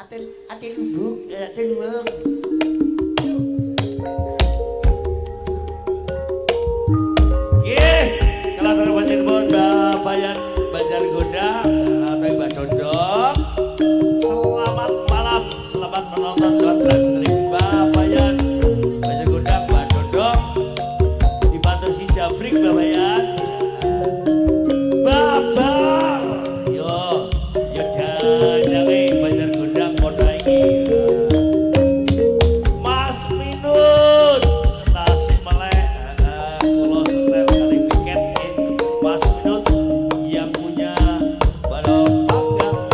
Ate ate lubuk, ate luwung. Nggih, kelatur panjenengan Babayan Banjargonda atau Mbak Dondong. Selamat malam, selamat menonton lewat live stream Babayan Banjargonda Mbak Dondong. Dibantu si Jabrik Babayan. Babar. Yo, yo danyange Banjargonda kota iki. Mas Minut tasih melek, kula setel kali piket nggih. Mas Minut yang punya balok panggang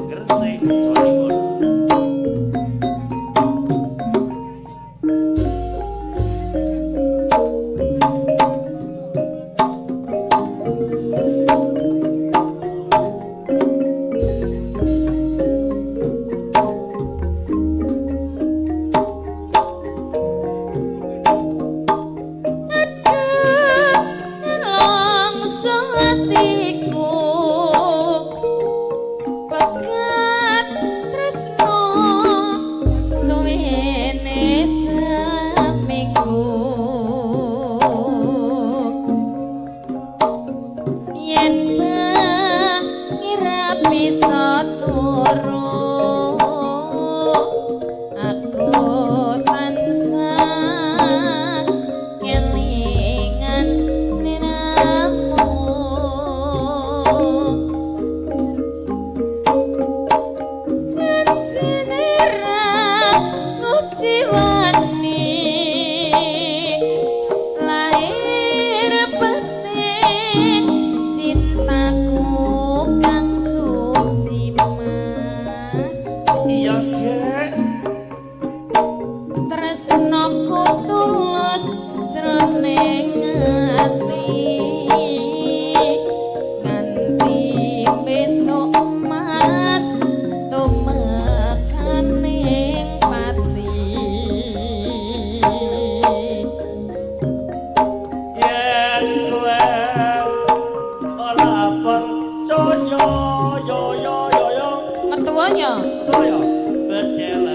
Gresik Jawa Timur. Nelongso atiku pegat tresno suwene seminggu yen bengi ra bisa turu aku tansah kelingan sliramu janjine ra ngujiwani lahir batin cintaku kang suci mas. Iya, Dek. Tresnoku tulus jroning ati nganti besok mas tumekaning pati. Yen kowe ora percaya yo yo yo yo Mertuanya yo bedel